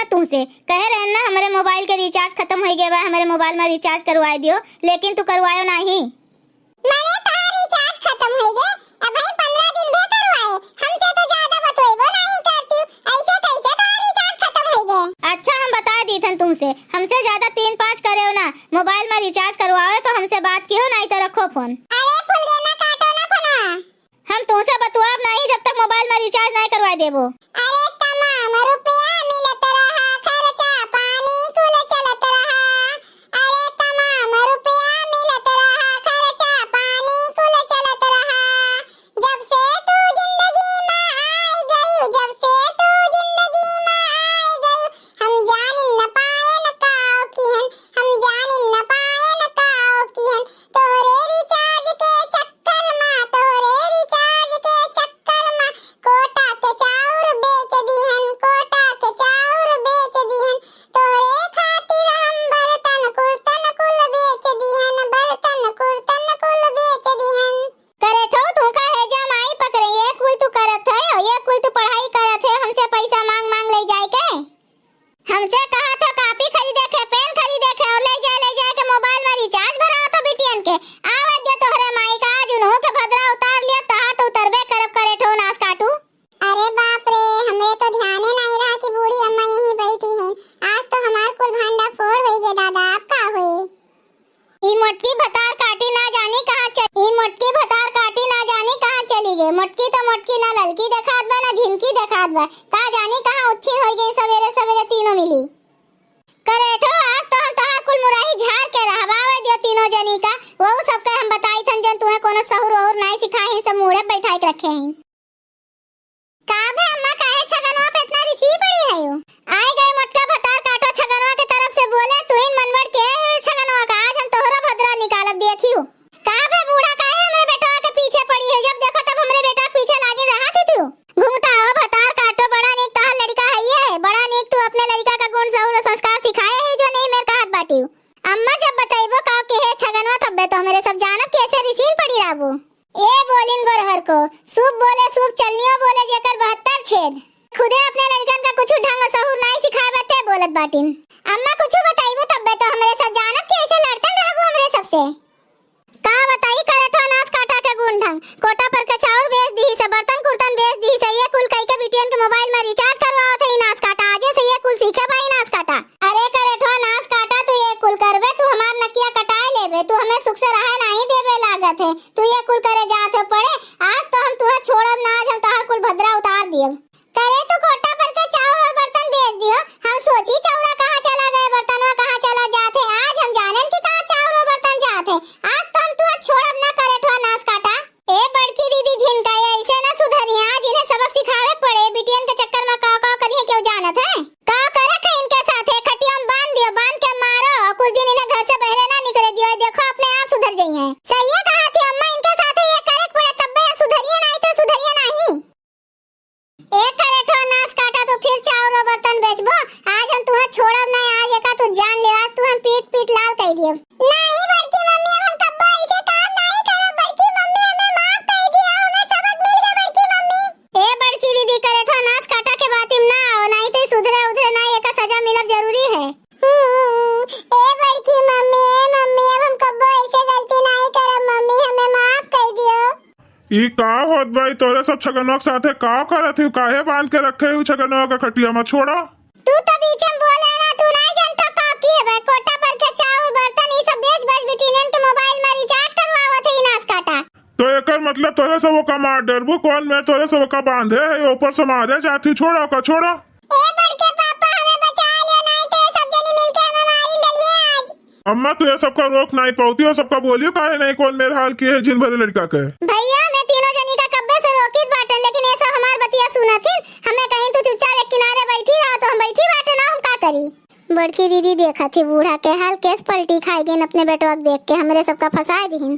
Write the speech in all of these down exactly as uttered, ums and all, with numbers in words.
तुहसे कहे रहेन ना, हमरे मोबाइल के recharge खतम होइ गए बा, हमरे मोबाइल मा recharge करवाए दियो, लेकिन तू करवायो नाही। मने तहार recharge खतम होइ गए? अबहीं पन्द्रह दिन भे करवाए, हमसे तो ज्यादा बतोइबो नाही करतिउ, ऐसे कैसे तहार recharge खतम होइ गए? अच्छा, हम बताए दीथन तुहसे, हमसे ज्यादा तीन पाँच करेउ ना, मोबाइल मा recharge करवाओ तो हमसे बात किहो, नाही तो रखो फोन। अरे फुलगेना, काटो ना फोनवा। हम तुहसे बतुआब नाही जब तक मोबाइल मा recharge नाही करवाए देबो। अरे तमाम रुपया मिलत रहा, खर्चा पानी कुल चलत रहा। अरे तमाम रुपया मिलत रहा, खर्चा पानी कुल चलत रहा। जब से तू जिंदगी मा आइ गयू, जब से तू जिंदगी मा आइ गयू, हम जानिन न पाएन काव किहन, हम जानिन न पाएन काव किहन। तोहरे recharge के चक्कर मा, तोहरे recharge के चक्कर मा, कोटा के चाउर बेच दिहन, कोटा के चाउर बेच दिहन। तोहरे खातिर हम बर्तन कुर्तन कुल बेच दिहन, बर्तन कुर्तन कुल बेच दिहन। करे ठो तू काहे जमाई पकड़े, ये कुल तू करत है, ये कुल तू पढ़ाई करत है, हमसे पैसा मांग मांग ले जाए के। हमसे कहा था कापी खरीदे के, पेन खरीदे के, और ले जाए, ले जाए के मोबाइल मा recharge भरावा था बिटियन के। आवा दे तोहरे माई का, आज उन्हों के भद्रा उतार लिया, तहार तो उतरबे करब करे ठो नास काटू। अरे बाप रे, हमरे तो ध्याने नाही रहा कि बूढ़ी अम्मा यहीं बैठी हैं। आज तो हमार कुल भांडा फोड़ होई गे दादा, अब का होई? ई मोटकी भतार काटी ना जानी कहाँ चल-, ई मोटकी भतार काटी ना जानी कहाँ चली गई। मोटकी तो मोटकी ना ललकी देखात बा, ना झिनकी देखात बा। का जानी कहाँ उच्छिन होई गई सवेरे सवेरे तीनों मिली। करे ठो, आज तो हम तोहार कुल मुराही झार के रहबावे दियो तीनों जनी का। वहू सबके हम बताई थन जन तुहे कोनो सहूर वहूर नाई सिखाए हैं, सब मूड़े बैठाए के रखे हैं। का भे अम्मा, काहे छगनवा पे इतना रिसी पड़ी है यू? आए गए मोटका भतार काटो छगनवा के तरफ से बोले, "तू ही मनवट के है छगनवा का, आज हम तोहरा भद्रा निकालब देखियो।" का भे बूढ़ा, काहे हमरे बेटवा के पीछे पड़ी है? जब देखो तब हमरे बेटा के पीछे लागी रहा थी तू। घुंघटा हो भतार काटो, बड़ा नीक तोहार लड़का है ये, बड़ा नीक तू अपने लड़का का गुण सहूर संस्कार सिखाए है जो नहीं मेर कहत बाटी। अम्मा जब बतइबो का के है छगनवा तब्बे तो हमरे सब जानब कैसे रिसीन पड़ी रहबो। ए बोलिन गोरहर को, सूप बोले सूप चलनियो बोले जेकर बहत्तर छेद। खुदे अपने लड़कन का कुछ ढंग सहूर नाई सिखाए बते बोलत बाटिन। अम्मा कुछ बताइबो तब्बे तो हमरे सब जानब कि ऐसे लड़तन रहबो हमरे सबसे। का बताई करे ठो नास काटा के गुण ढंग। कोटा पर के चाउर बेच दिही से, बर्तन कुर्तन बेच दिही से, ये कुल कई के बिटियन के मोबाइल में रिचार्ज करवावत है ई नास काटा। आजे से ये कुल सीखे बा ई नास काटा। अरे करे ठो नास काटा, तू ये कुल करबे, तू हमार नकिया कटाए लेबे, तू हमें सुख से रहे नाही देबे लागत है, तू ये कुल करे जात हो पड़े। आज तो हम तुहे छोड़ब ना, आज हम तोहार कुल भद्रा उतार दियब। करे तू कोटा पर के चाउर और बर्तन बेच दियो, हम सोची चौरा कहाँ चला गए, बर्तनवा कहाँ चला जात है। आज हम जानेन कि कहाँ चाउर और बर्तन जात है। आज तो हम तुहे छोड़ब ना करे ठो नास काटा। ए बड़की दीदी झिनका, ऐसे ना सुधरी, आज इन्हें सबक सिखावे के पड़े। बिटियन के चक्कर में का का करिए केहू जानत है? का करे थे इनके साथे? खटिया में बांध दियो, बांध के मारो और कुछ दिन इन्हें घर से बहरे ना निकले दियो, देखो अपने आप सुधर जाइए। सही है कहा थी अम्मा, इनके साथे ये करे के पड़े तब्बे ये सुधरिए, नहीं तो सुधरिए नहीं। ए करे ठो नास काटा, तू फिर चाउर और बर्तन बेचबो? आज हम तुहे छोड़ब ना, आज एका तू जान ले, आज तू हम पीट पीट लाल कर दियब। नहीं बड़की मम्मी, अब हम कब्बो ऐसे काम नहीं करब। बड़की मम्मी हमें माफ कर दिया, हमें सबक मिल गया बड़की मम्मी। ए बड़की दीदी, करे ठो नास काटा के बात में ना आओ, नहीं तो सुधरे उधरे ना, एका सजा मिलब जरूरी है। हम्म, ए बड़की मम्मी, ए मम्मी, अब हम कब्बो ऐसे गलती नहीं करब मम्मी, हमें माफ कर दियो। ई का होत बा? ई तोरे सब छगनवा के साथे का करत हू? काहे बांध के रखे हू छगनवा के खटिया में? छोड़ा। तू तो बीच में बोले ना, तू नहीं जानता का की है बे? कोटा पर के चाउर बर्तन ई सब बेच बेच बिटिनियन के मोबाइल में रिचार्ज करवावत है ई नास काटा। तो एकर मतलब तोरे सब ओका मार डरबू? कौन मेर तोरे सब ओका बांधे है? ऊपर से मारे जाती, छोड़ा ओका, छोड़ा। ए बड़के पापा, हमें बचा लियो, नहीं तो ये सब जनी मिलके हमें मारी डलिए आज। अम्मा, तू ये सबका रोक नाई पावती, ये सबका बोलियो काहे नहीं, कौन मेर हाल किए है जिन भरे लड़का के। भैया, हमें तीनों जनी का कब्बे से रोकित बाटन, लेकिन ये सब हमार बतिया सुनत हिन। हमें कहीं तू चुपचाप एक किनारे बैठी रहा, तो हम बैठी बाटे ना, हम का करी? बड़की दीदी देखत ही बूढ़ा के हाल, केस पलटी खाई गइन अपने बेटवा के देख के, हमरे सबका फंसाए दिहिन।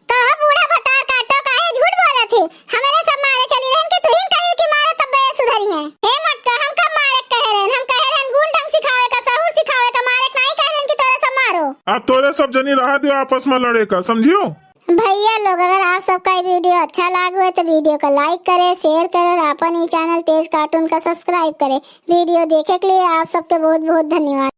तो बूढ़ा भतार काटो, काहे झूठ बोलत है? हमरे सब मारे चली रहन कि तुहिन कहियो कि मारो तब्बे सुधरी है। हे मटका, हम कब मारे कहे रहन? हम कहे रहन गुण ढंग सिखावे का, सहूर सिखावे का, मारे के नाई कहे रहन कि तोरे सब मारो। अब तोरे सब जनी रहा दियो आपस में लड़े का, समझियो? भैया लोग, अगर आप सबका ये video अच्छा लाग हुए तो video का like करे, share करे और अपन ये channel तेज cartoon का subscribe करे। Video देखे के लिए आप सबके बहुत बहुत धन्यवाद।